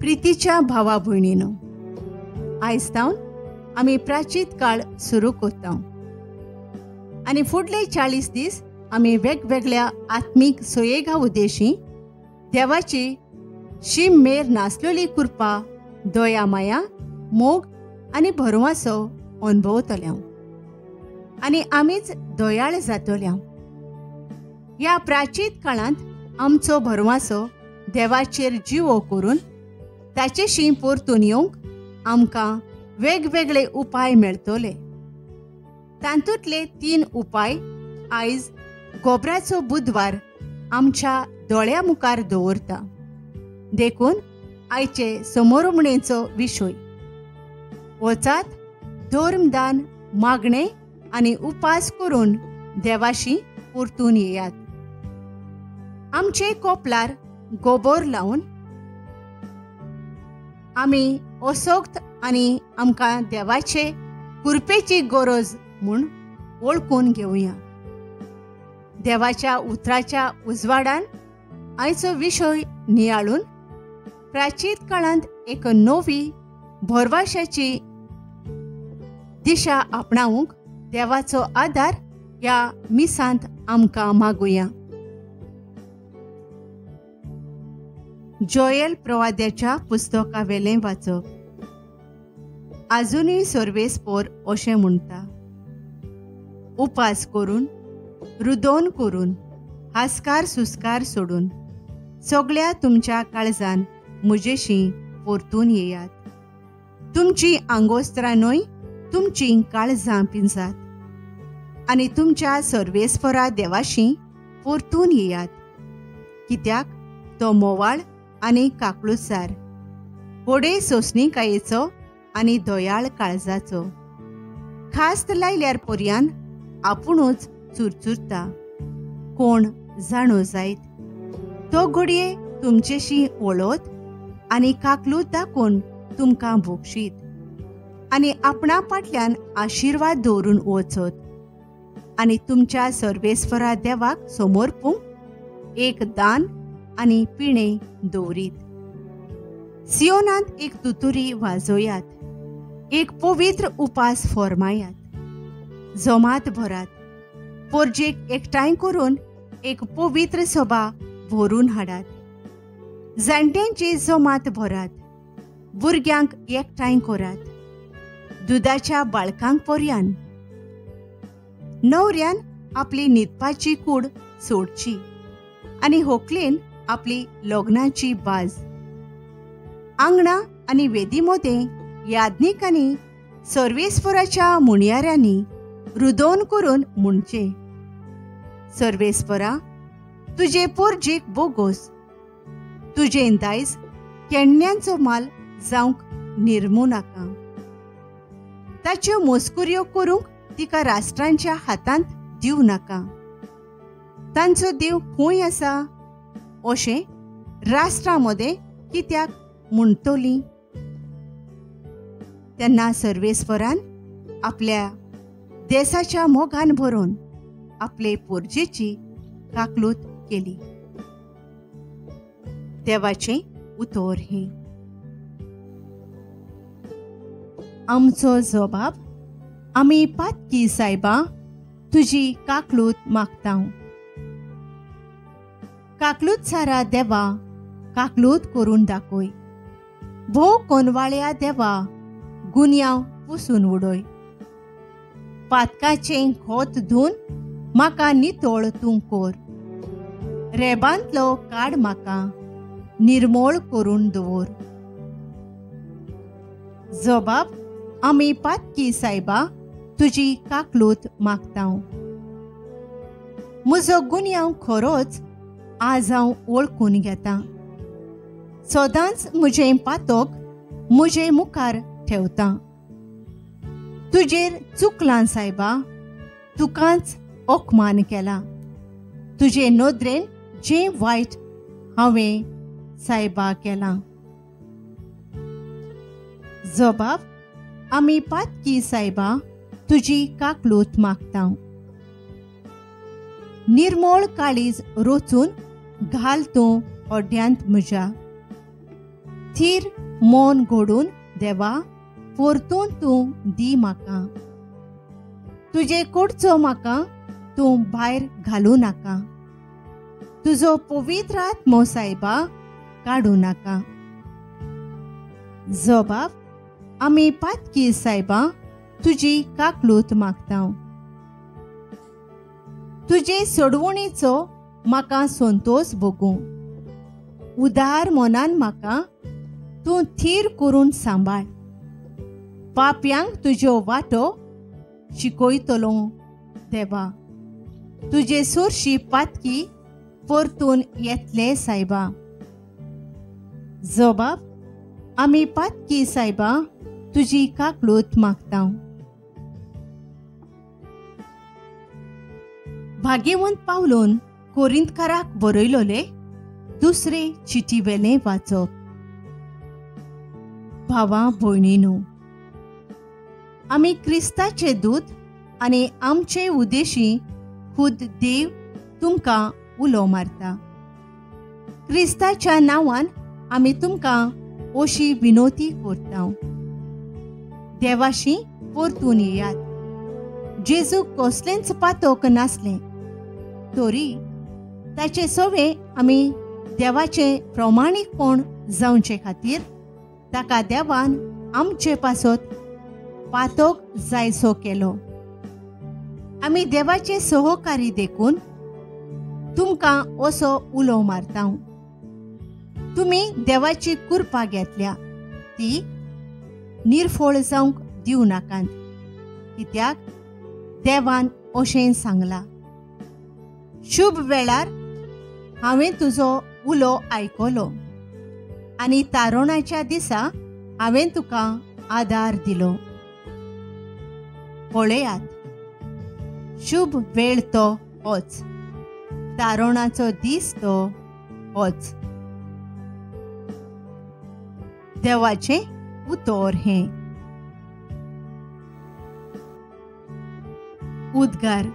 प्रितीच्या भावा भयणीनो, आयज तावन आमी प्राचीत काळ सुरू करता आनी फुडले 40 दीस आमी वेगवेगळ्या आत्मीक सोयेगा उद्देशी देवाची शीम मेर नासलेली कृपा, दया, माया, मोग आनी भरवासो अनुभवतल्या आनी आमीच दयाळ जातल्या. ह्या प्राचीत काळांत आमचो भरवासो देवाचेर जिवो करून ताचेशी परतून येवंक आमकां वेगवेगळे उपाय मेळटले. तातूंतले 3 उपाय आयज गोबराचो बुधवार आमच्या दोळ्या मुखार दवरता. देखून आयचे समोरमणेचो विशय वचात धर्मदान मागणे आनी उपास करून देवाशी परतून येयात. आमचे कोपलार गोबोर लावन आमी असोक्त आनी आमकां देवाचे कृपेची गरज म्हूण वळखून घेवया. देवाच्या उतराच्या उजवाडान आयचो विशय नियाळून प्राचीत काळांत एक नवी भरवाशाची दिशा आपणावंक देवाचो आदार ह्या मिसांत आमकां मागुया. जोएल प्रवाद्याच्या पुस्तकावेलें वाचप. आजुनूय सर्वेस्पोर अशें म्हणटा, उपास करून, रुदोन करून, हास्कार सुस्कार सोडून सगळ्या तुमच्या काळजान म्हजेशी परतून येयात. तुमची आंगोस्त्रां न्हय, तुमचीं काळजां पिंजात आनी तुमच्या सर्वेस्परा देवाशी परतून येयात. कित्याक तो मोवाळ आनी काकळुसार, होडे सोंसणीकायेचो आनी दयाळ काळजाचो, खास्त लायल्यार पर्यान आपुणूच चुरचुरता. कोण जाणो जायत तो घडये तुमचेशी वळत आनी काकलूत दाखोवन तुमकां भोगशीत आनी आपणा फाटल्यान आशिर्वाद दवरून वचत आनी तुमच्या सर्वेस्वरा देवाक समर्पूंक एक दान आनी पिणें दवरीत. सियोनांत एक तुतुरी वाजोयात, एक पवित्र उपास फॉर्मायात, जमात भरात, पोरजेक एकठांय करून एक पवित्र सभा भरून हाडात. जाणट्यांची जमात भरात, भुरग्यांक एकठांय करात, दुदाच्या बाळकांक पर्यान. न्हवऱ्यान आपली न्हिदपाची कूड सोडची आनी होकलेन आपली लग्नाची बाज. आंगणां आनी वेदी मदें याज्ञिकांनी सर्वेस्पराच्या मुणयाऱ्यांनी रुदोन करून म्हणचें, सर्वेस्परा तुजे पोरजेक बोगोस, तुजें दायज केण्यांचो माल जावंक निर्मू नाका. ताच्यो मोस्कुऱ्यो करूंक तिका राष्ट्रांच्या हातांत दिवं नाका. तांचो देव खंय आसा अशें राष्ट्रां मदें कित्याक म्हणटली? तेन्ना सर्वेस्परान आपल्या देसाच्या मोगान भरून आपले पोरजेची काकलूत केली. देवाचें उतर हें. आमचो जबाब, आमी पातकी सायबा तुजी काकलूत मागता. काकलूत सारा देवा काकलूत करून दाखय, भोव कोनवाळ्या देवा गुन्यांव पुसून उडय. पातकाचें खोत धुवन म्हाका नितळ तूं कोर, रेबांतलो काड म्हाका निर्मोळ करून दवर. जबाब, आमी पातकी सायबा तुजी काकलूत मागता. म्हजो गुन्यांव खरोच आज हांव वळखून घेता, सदांच म्हजें पातक म्हजे मुखार ठेवता. तुजेर चुकलां सायबा, तुकाच अपमान केला. तुजे नदरेन जें वायट हांवें सायबा केलां. जबाब, आमी पातकी सायबा तुजी काकलूत मागता. निर्मोळ काळीज रोचून घाल तूं ओड्यांत म्हज्या, थीर मन घडून देवा परतून तूं दी म्हाका. तुजे कडचो म्हाका तूं भायर घालूं नाका. तुजो पवित्र आत्मो सायबा काडूं नाका. जबाब, आमी पातकी सायबा तुजी काकलूत मागता. तुजे सोडवणीचो म्हाका संतोष भोगूं. उदार मनान म्हाका तूं थीर करून सांबाळ. पापयांक तुज्यो वाटो शिकयतलो देवा. तुजे सोरशी पातकी परतून येतले सायबा. जबाब, आमी पातकी सायबा तुजी काकलूत मागता. भाग्यवंत पावलून कोरिंतकाराक बरयलोले दुसरे चिटी वेलें वाचप. भावा भयणीनू, आमी क्रिस्ताचे दूत आनी आमचे उद्देशी खुद देव तुमकां उलो मारता. क्रिस्ताच्या नांवान आमी तुमकां अशी विनोती करता. देवाशी परतून येयात. जेजूक कसलेंच पातोक नासलें तरी ताचे सवे आमी देवाचें प्रमाणीकपण जावचे खातीर ताका देवान आमचे पासत पातोक जायसो केलो. आमी देवाचे सहकारी देखून तुमकां असो उलो मारता. तुमी देवाची कृपा घेतल्या ती निर्फळ जावंक दिवं नाकात. कित्याक देवान अशें सांगलां, शुभ वेळार हांवें तुजो उलो आयकलो आनी तारोणाच्या दिसा हांवें तुका आदार दिलो. पळयात, शुभ वेळ तो होच, तारोणाचो दीस तो होच. देवाचें उतर हें. उद्गार.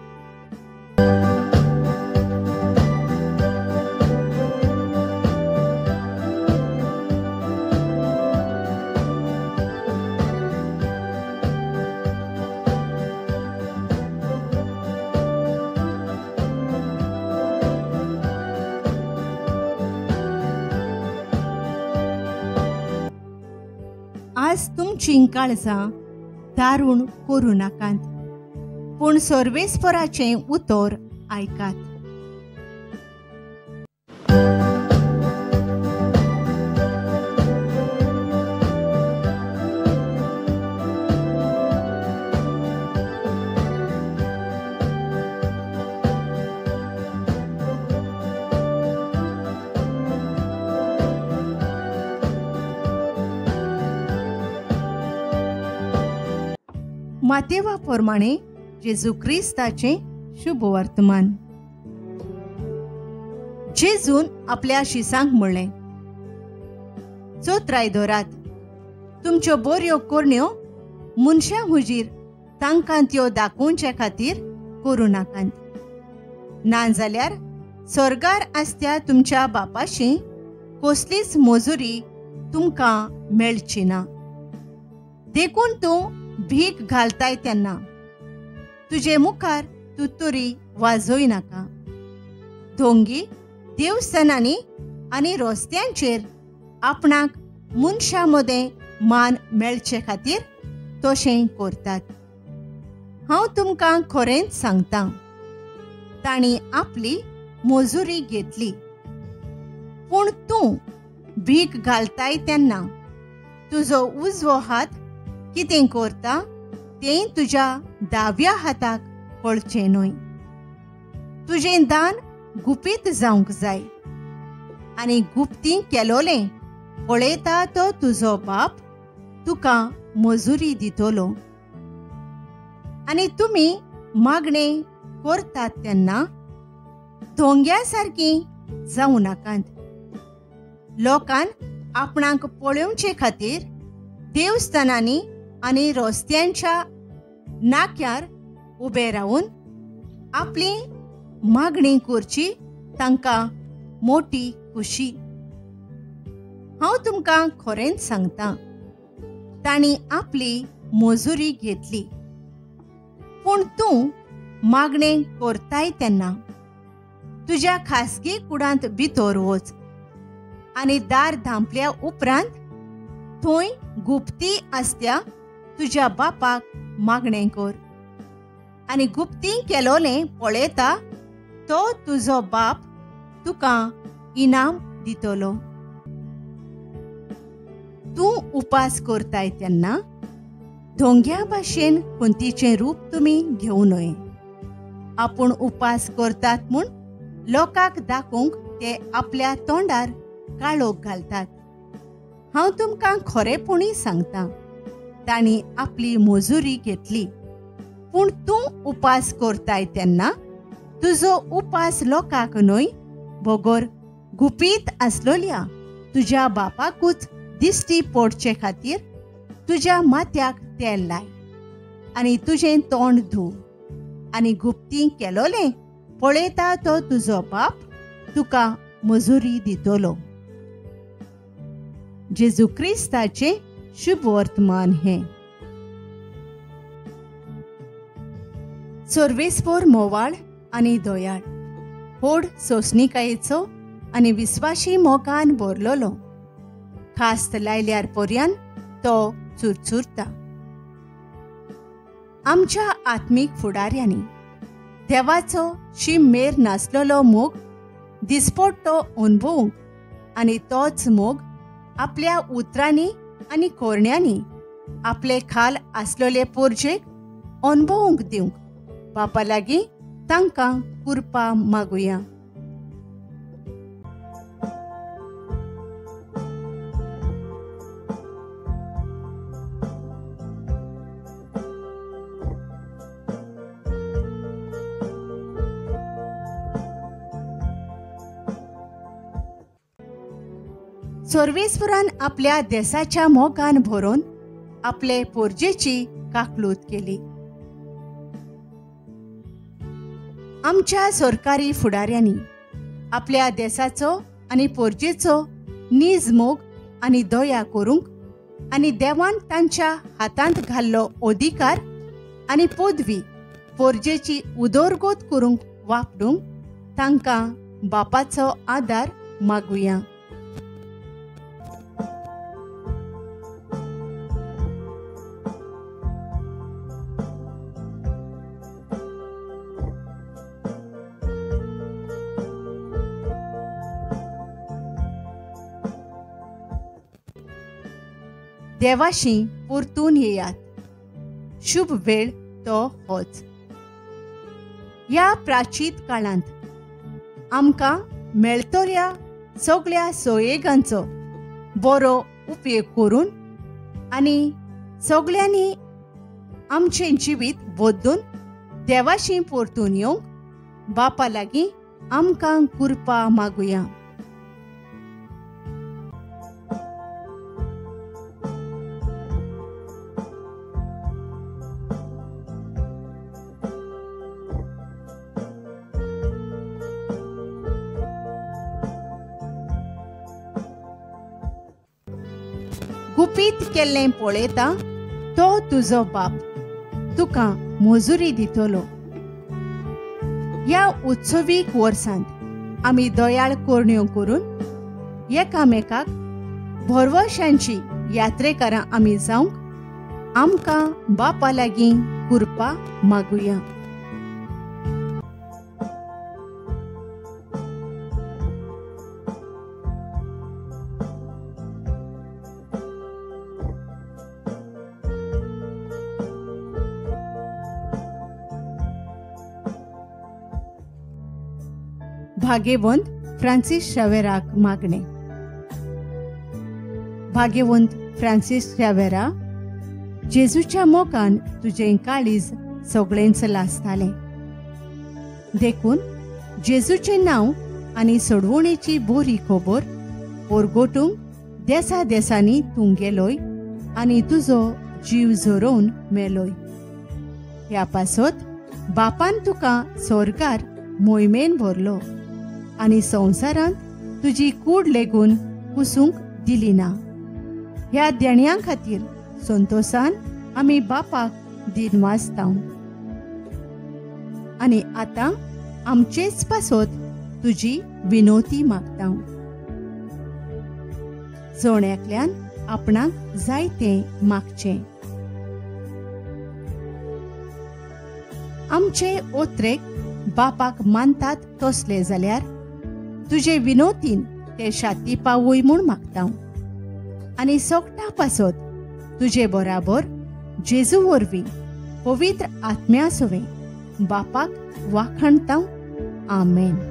आज तुमचीं काळजां दारूण करूं नाकात, पूण सर्वेस्पराचें उतर आयकात. मातेवा प्रमाणे जेजू क्रिस्ताचें शुभ वर्तमान. जेजून आपल्या शिसांक म्हणलें, चोत्राय दवरात, तुमच्यो बऱ्यो करण्यो मनशां हुजीर तांकां त्यो दाखोवचे खातीर करूं नाकात, नाजाल्यार स्वर्गार आसत्या तुमच्या बापाशी कसलीच मजुरी तुमकां मेळची ना. देखून तूं भीक घालताय तेन्ना तुजे मुखार तूं तुरी वाजोय नाका. धोंगी देवस्थानांनी आनी रस्त्यांचेर आपणाक मनशां मदें मान मेळचे खातीर तशें करतात. हांव तुमकां खरेंच सांगता, तांणी आपली मजुरी घेतली. पूण तूं भीक घालताय तेन्ना तुजो उजवो हात कितें करता तें तुज्या दाव्या हाताक कळचें न्हय. तुजें दान गुपीत जावंक जाय आनी गुप्ती केलोलें पळयता तो तुजो बाप तुका मजुरी दितलो. आनी तुमी मागणें करतात तेन्ना धोंग्या सारकी जावं नाकात. लोकान आपणाक पळोवचे खातीर देवस्थानांनी आनी रस्त्यांच्या नाक्यार उबे रावन आपली मागणी करची तांकां मोटी खुशी. हांव तुमकां खरेंच सांगता, तांणी आपली मजुरी घेतली. पूण तूं मागणें करताय तेन्ना तुज्या खासगी कुडांत भितर वच आनी दार धांपल्या उपरांत थंय गुप्ती आसत्या तुज्या बापाक मागणें कर आनी गुप्ती केलोलें पळयता तो तुजो बाप तुका इनाम दितलो. तूं उपास करताय तेन्ना धोंग्या भाशेन कुंतीचें रूप तुमी घेवं न्हय. आपूण उपास करतात म्हूण लोकांक दाखोवंक ते आपल्या तोंडार काळोख घालतात. हांव तुमकां खरेपणी सांगता, तांणी आपली मजुरी घेतली. पूण तूं उपास करताय तेन्ना तुजो उपास लोकांक न्हय बगर गुपीत आसलोल्या तुज्या बापाकूच दिश्टी पडचे खातीर तुज्या माथ्याक तेल लाय आनी तुजें तोंड धू आनी गुप्ती केलोलें पळयता तो तुजो बाप तुका मजुरी दितलो. जेजू क्रिस्ताचें शुभ वर्तमान हें. सर्वेस्पोर मोवाळ आनी दयाळ, व्हड सोंसणिकायेचो आनी विस्वाशी मोगान भरलेलो, खास्त लायल्यार पर्यान तो चुरचुरता. आमच्या आत्मीक फुडाऱ्यांनी देवाचो शीम मेर नासलेलो मोग दिसपट्टो अणभवूंक आनी तोच मोग आपल्या उतरांनी आनी कोरण्यांनी आपले खाल आसलेले पोरजेक अणभवूंक दिवंक बापा लागीं तांकां कुरपा मागुया. सर्वेस्परान आपल्या देसाच्या मोगान भरून आपले पोरजेची काकलूत केली. आमच्या सरकारी फुडाऱ्यांनी आपल्या देसाचो आनी पोरजेचो नीज मोग आनी दया करूंक आनी देवान तांच्या हातांत घाल्लो अधिकार आनी पदवी पोरजेची उदरगत करूंक वापरूंक तांकां बापाचो आदार मागुया. देवाशी परतून येयात, शुभ वेळ तो होच. ह्या प्राचीत काळांत आमकां मेळटल्या सगळ्या सोयेगांचो बरो उपयोग करून आनी सगळ्यांनी आमचें जिवीत बदलून देवाशी परतून येवंक बापा लागीं आमकां कृपा मागुया. गुपीत केल्लें पळयता तो तुजो बाप तुका मजुरी दितलो. ह्या उत्सवीक वर्सांत आमी दयाळ करण्यो करून एकामेकाक भरवशांची यात्रेकारां आमी जावंक आमकां बापा लागीं कृपा मागुया. भाग्यवंत फ्रांसीस शावेराक मागणे. भाग्यवंत फ्रांसीस शावेरा, जेजूच्या मोगान तुजें काळीज सगळेंच लासतालें, देखून जेजूचें नांव आनी सोडवणेची बरी खबर परगटूंक देसा देसांनी तूं गेलोय आनी तुजो जीव झरोवन मेलोय. ह्या पासत बापान तुका स्वर्गार मोहिमेन भरलो आनी संवसारांत तुजी कूड लेगून कुसूंक दिली ना. ह्या देण्यां खातीर संतोसान आमी बापाक दिनवासता. आनी आतां आमचेच पासत तुजी विनोती मागता. जण एकल्यान आपणाक जाय तें मागचें. आमचे ओत्रेक बापाक मानतात तसले जाल्यार तुजे विनोतीन ते शाती पावय म्हूण मागता. आनी सोगटा पासत तुजे बराबर जेजू वरवीं पवित्र आत्म्या सवें बापाक वाखाणता. आमेन.